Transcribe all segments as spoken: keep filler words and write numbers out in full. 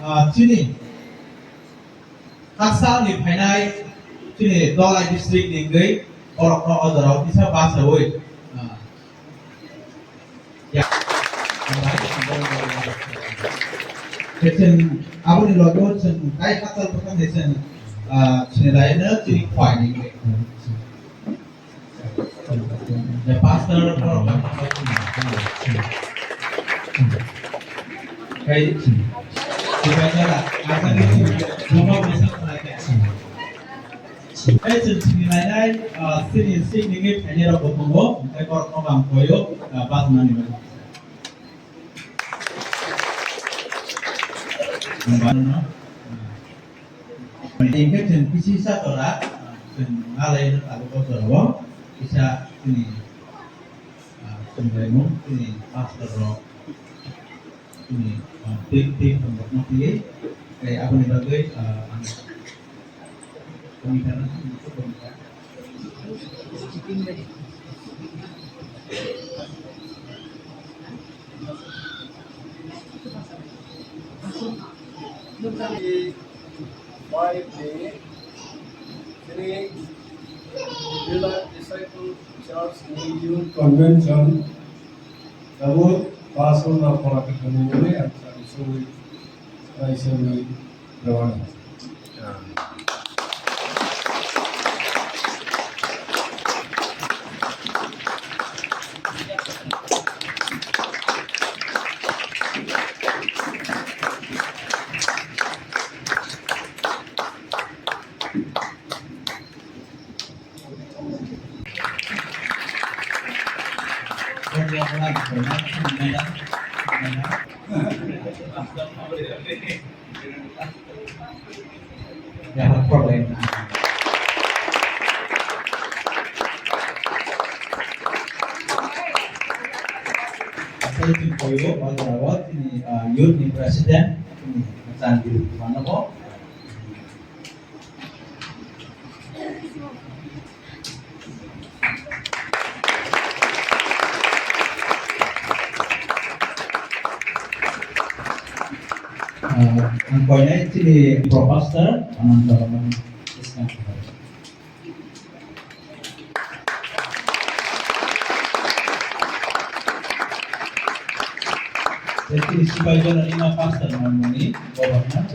Ah, chini haksa ni phainai chini Dhalai district ni wngwi borokno o jorao kisa bachawi, ah, ya. Khe chwng aboni logo chwng tai hachal bwkhakni chwng, ah, chini laino chini khwai ni wngwi. The pastor borok kai sibai jara asani buma masa khlai kha. Kai chwng sini lainai, ah, sini sini ngi thani rok bo tongo, kai borok no bang koyo, ah, bas mani bai. Hingke chwng kisi sa tora, chwng nalai no tabuk o jora o kisa chini, ah, chwng laimung chini pastor rok chini, ah, twi twi tong rok no twi, tei aboni bagwi, ah, ang kami kana chwng kisa tong kha. Five ni chini Village Disciple Church ni Youth Convention tabuk pastor na pora khe thani mani ang sari songwi sari songwi. Yaha problem. Asal chwng koyo o jora o chini, ah, youth ni president chini Chandru mano bo. Ah, ang koinai chini pro pastor, Ananta Ramani. Chini sipai jona lima pastor, Ramani, Governor,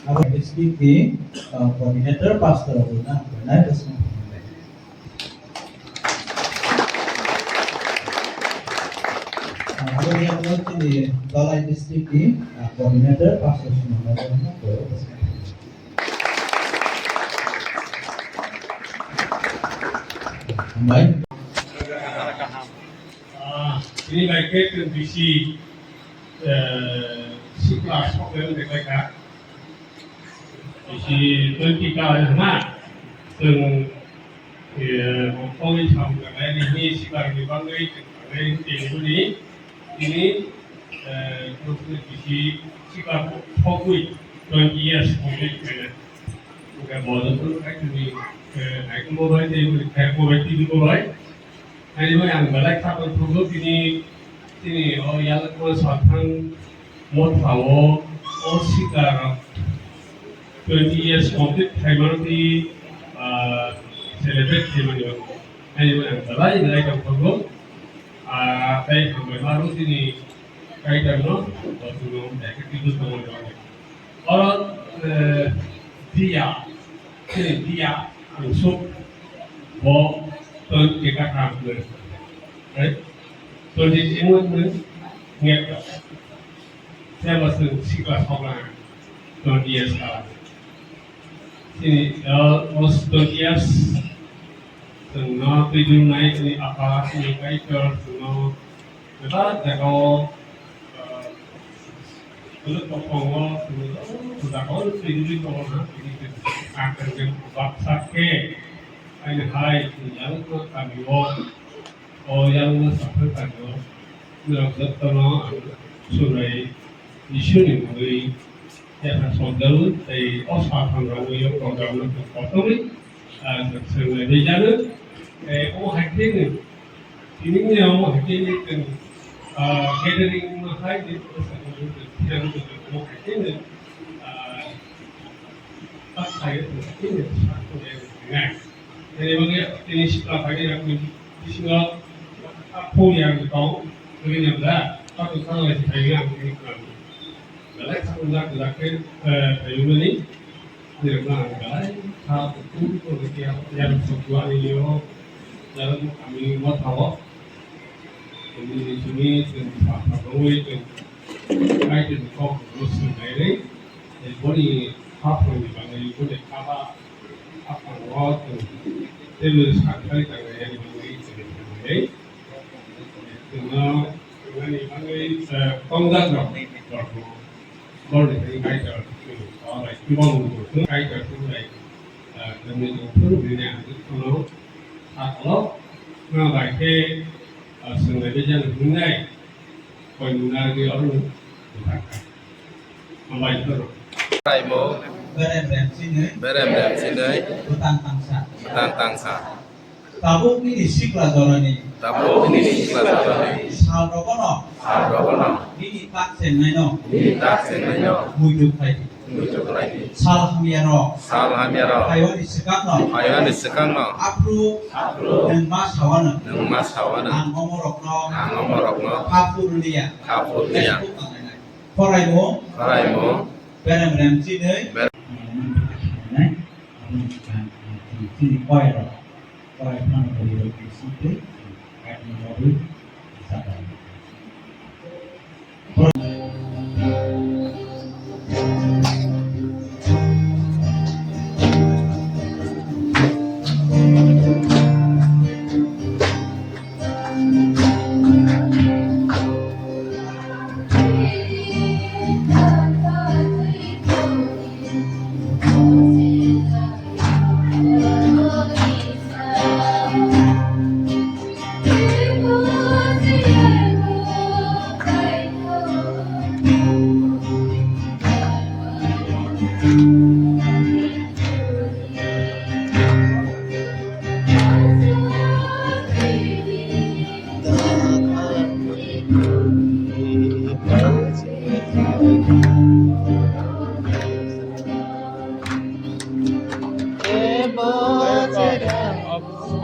Abo district ni, uh, coordinator pastor abo na, na, uh, abo ni abo chini Dhalai district ni, uh, coordinator pastor sumana. Hambai. Ah, ini baikhe chwng bisi, eh, sikla sok bai wngkha. Bisi twenty ka hwnma. Chwng, eh, mokol ni samung nai ni sikla ni bagwi chwng nai ni tini. Tini, eh, bisi sikla sokwi twenty years complete khaina. Hingke bo joto no khai tini, eh, naikol bo bai, tei khai bo bai, tini bo bai. Hai bai ang belai kha bai thugo tini, tini o yalak ma sathang motha o, o sikla twenty years complete khaimani, ah, celebrate khaimani. Hai bai ang belai belai kha thugo. Ah, tei hambai ma rw tini Kaitorno, bo chwngno, tei khe twibo tongmani bagwi. Oro, eh, dia, eh, dia, ang suk, bo, ton, keka, kam, eh, right? Ton, di, di, mo, mo, ngek, siapa sih, si kelas apa, ton, dia, sekarang. Sini, eh, os, ton, dia, Chwngno twi dungnai chini Apha, chini Kaitor chwngno kwtal jagao, ah, kwlwk kophongo chwngno jagao twi duni tongo na, tini chwng ang khe baksa khe, aini hai chwng yang khe kamio, o yang sakha kamio, norok jotono ang surai Iswrni mungwi Yapha sokjagwi tei o saphang rogwi o program no tong kotorwi, ah, chwng swngnai bai jano. Tei omo hai khe no, tini ni omo hai khe no chwng, ah, gathering no hai ni o saphang rogwi chwng thiyang o hai khe no, ah, tak khai o hai khe no sak o nai. Tei omo tini sikla phai ni rok ni bisingo phung yang tong, tini ni bwla tak tong thang lai si phai yang tini kang. Belai kha unjak unjak khe, eh, phaimani, nirokno ang belai kha kutung kutung khe yang sokjwani yo, yang kami mothao. Tini chini chini pha pha roi chini kai chini kok rus nai rei. Boni kha phangni bagwi boni kha ba kha phango chini tebol sak khai tangnai yani bagwi chini phaimani. Chwngno, chwngno ni bagwi, eh, tongjak rok, rok, borokni thani Kaitor, chwng, o bai, chwng, Kaitor, chwng bai, eh, chwngni tongthok bini ang chwngno sakno, no bai khe, eh, chwng bai bejak hwnwi nai, koi nungna rwgwi oro bwthar kha. Hambai phano. Raimo. Berem rem chinwi. Berem rem chinwi. Bwtang tangsa. Bwtang tangsa. Tabuk nini sikla jorani. Tabuk nini sikla jorani. Sal rogono. Sal rogono. Nini tak chengnaino. Nini tak chengnaino. Muitu khlai di. Muitu khlai di. Sal hamyano. Sal hamyano. Phaiwani swkangno. Phaiwani swkangno. Aphru. Aphru. Nwng ma sawano. Nwng ma sawano. Ang omorokno. Ang omorokno. Kha phurliya. Kha phurliya. Poraimo. Poraimo. Berem rem chinwi. Berem. Chini koi rok. Koi phano koi rok ni site. Koi rok ni site.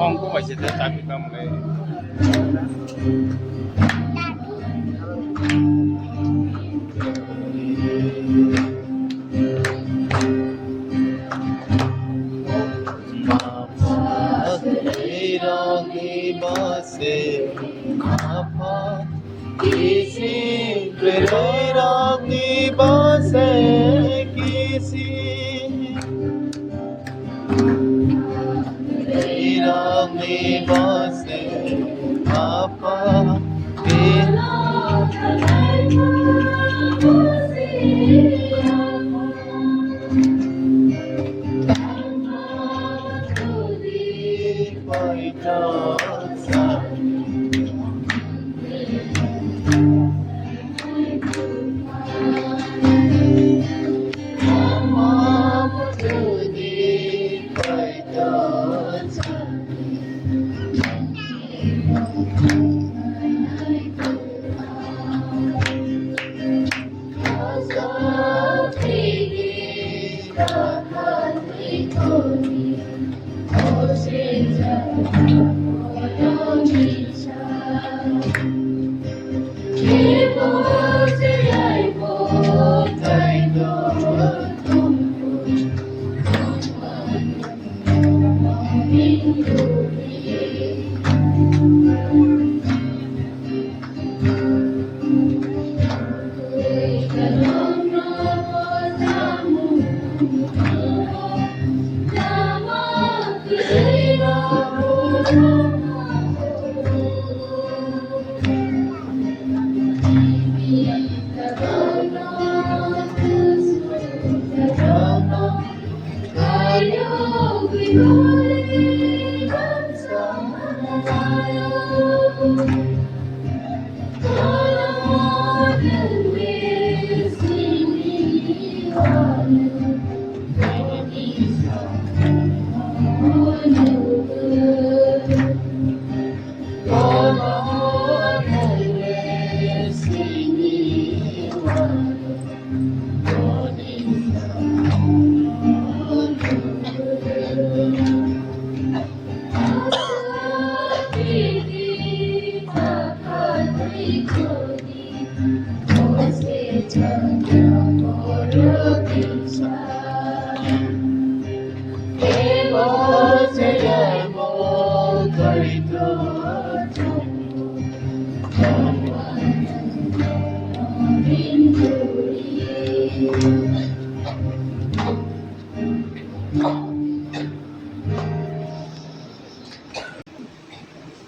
Kongko bai se ta chabi tamo le. Kisi kwrwirokni bwse kisi. Kwrwirokni bwse apa.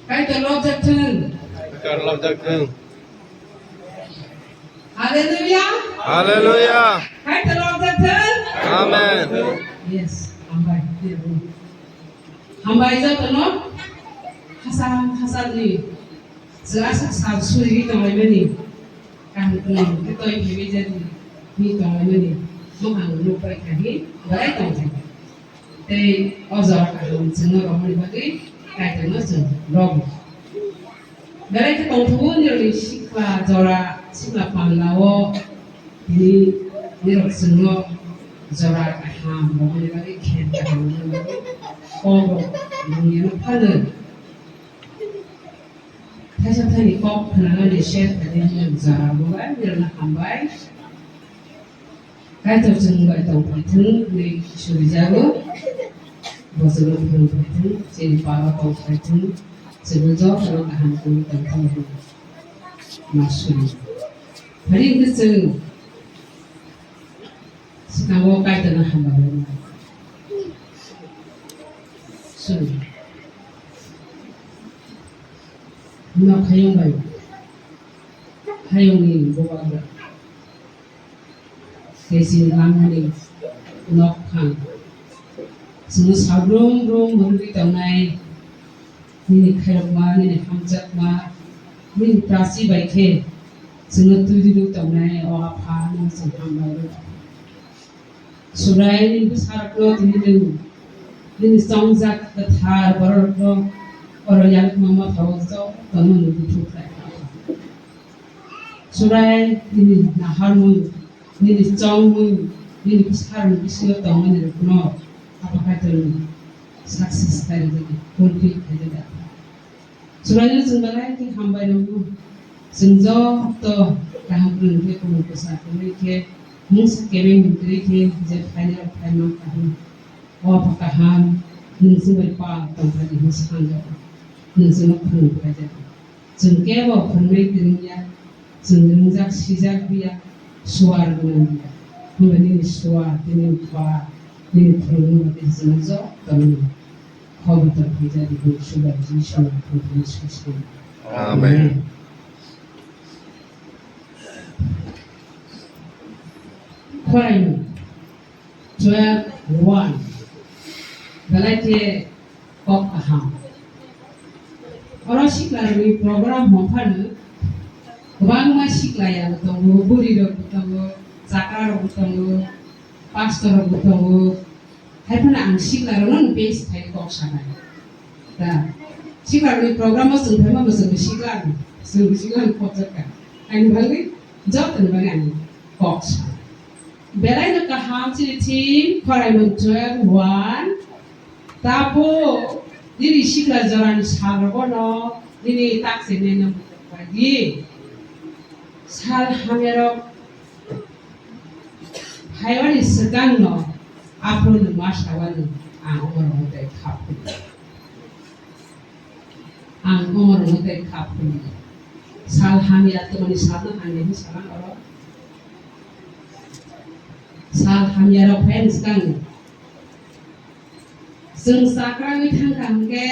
Kaitor lobjak thung. Kaitor lobjak thung. Hallelujah. Hallelujah. Kaitor lobjak thung. Amen. Yes, hambai. Hambai jotono. Hasan, hasan ni. Chwla sak sal suri tonglai mani. Kaham tong, tei toi phaiwi jadi. Ni tonglai mani. Mo ang nuk pai kha hi. Barai tong thai. Tei o jora kaham chwngno romani bagwi Kaitorno chwng rogo. Belai khe tongthogo nirokni sikla jora, sikla panda-o tini nirok chwngno jora kaham romani bagwi, khe kaham romani bagwi kok rok nungya phano. Thaisa thaini kok khwnanani share khaidi hinwi jora bo bai nirokno hambai. Kaitor chwng bai tong phai thung hinwi surijago. Bo chwngno phwrwng phai thung, chini paro tong phai thung, chwngno jotono kaham khe tong phai thung. Ma suri. Phari hwnkhe chwng swkango Kaitorno hambai rwna. Suri. Nok hayung bai. Hayungni bubagra. Tei chini langmani nok phang. Chwngno sabrum brum hwnwi tongnai nini khairokma, nini hamjakma, nini prasi bai khe chwngno twi rwwi tongnai o Apha, nwng chwng hambai rw. Subrai nini bwsarokno tini nwng nini chongjak kwthar bororokno oro yalwkma mothao jotono nwng buthuk khlai kha. Subrai nini naharmung, nini chongmung, nini bwsarokni bisingo tongmani rokno Apha Kaitorni success khairokjadi, fulfill khairokjadi. Chwraino chwng belai khe hambai rwgo. Chwng joto kaham kwrwng khe, kubun kwsa kwrwi khe, mungsa kebeng kwrwi khe, je phainairok phai man kha hwn. O Apha kaham, nwng chwng bai pal tong phai di hwn sanjak. Nwng chwngno phwrwng phai jak. Chwng kebo phwrwngnai kwrwng ya, chwng wngjak sijak ya, suar gwnang ya. Hwnba nini suar, nini pal, nini phwrwngmung bai khe chwngno jotono Khobor tongphai jadi hwnwi Subrai Jisuni thangtini swi swi. Amen. Khwraimung twelve one. Belai khe kok kaham. Oro siklarokni program hwn phano kwbangma sikla ya bo tongo, bwrwi rok bo tongo, chakra rok bo tongo, pastor rok bo tongo. Hai phano ang siklarokno base khai kok sanai. Da, siklarokni program o chwng phaima bo chwngni sikla, chwngni sikla khopjak kha. Haini bagwi jotoni bagwi ang kok sanai. Belaino kaham chini theme Khwraimung twelve one. Tabuk nini sikla jorani salrogono nini tak se neno muchung bai di. Sal hamyarok Phaimani swkangno aphuru nwng ma sawano, ang omo rwngwi tei kha phunukgo. Ang omo rwngwi tei kha phunukgo. Sal hamya, tongmani salno hamya hwnwi salang oro. Sal hamyarok phaimani swkangno. Chwng chakra wngwi thang kha hwnkhe,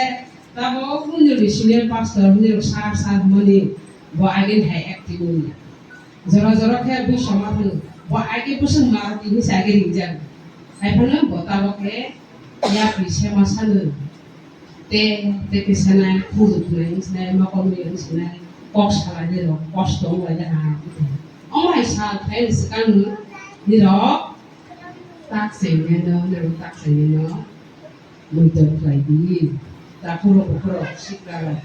tabuk bundilni senior pastor, bundilrok sar sar hwnmani bo agini hai active wngya. Jora jora khe bui soma phano bo age bwswk ma tini se age ringjak. Hai phano bo tabuk khe Yapri sema sanu te te ke senai, khuru khunai wng senai, mokol mui wng senai, kok salai de rok kosto wng lai de ha. Omo hai sal phai ni swkang no nirok tak chengnaino, nirok tak chengnaino muitor khlai di. Takhurok bukhurok sikla rok.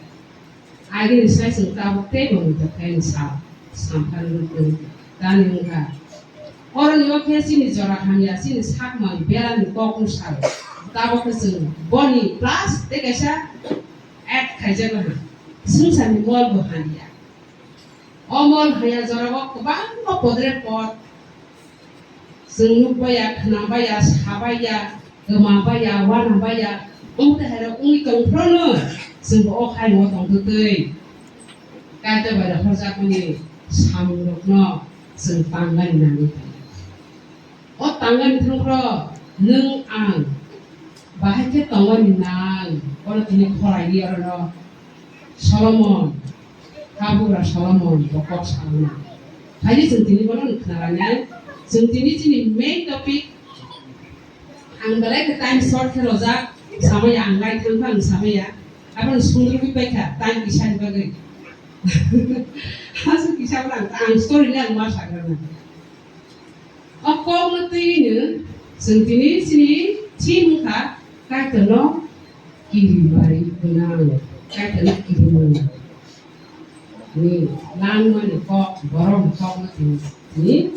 Agini sai chwng tabuk teibo muitor khlai ni sal, samphar rwgwi tani wngkha. Oroni o khe chini jora hamya, chini sakmang berani kokno sal. Tabuk khe chwng boni plus tei kaisa add khaijak laha. Swngcharni mol bo hamya. O mol hamya jorao kwbangma podre pod. Chwng nukbaiya, khnabaiya, sabaiya, kwmabaiya, wanabaiya, omo twi hai rok wngwi tong phrono, chwngbo o hai o tong twtwi. Kaitor bai rok horjakmani samung rokno chwng tangani nangwi tongo. O tangani thangphro nwng ang bahai khe tongmani nang, bono tini khoraidi orono Solomon, habugra Solomon bo kok salna. Haini chwng tini bono khna rani ang, chwng tini chini main topic, ang belai khe time short khe rojak, samaya ang lai thang thang samaya, aboni sundrugwi paikha time kisani bagwi. Aswk kisa ang, ang story le ang ma sagrana. O kokno twi no chwng tini chini theme wngkha Kaitorno kiribai gwnang, Kaitorno kirimung. Ni langmani kok, borokni kokno twi ni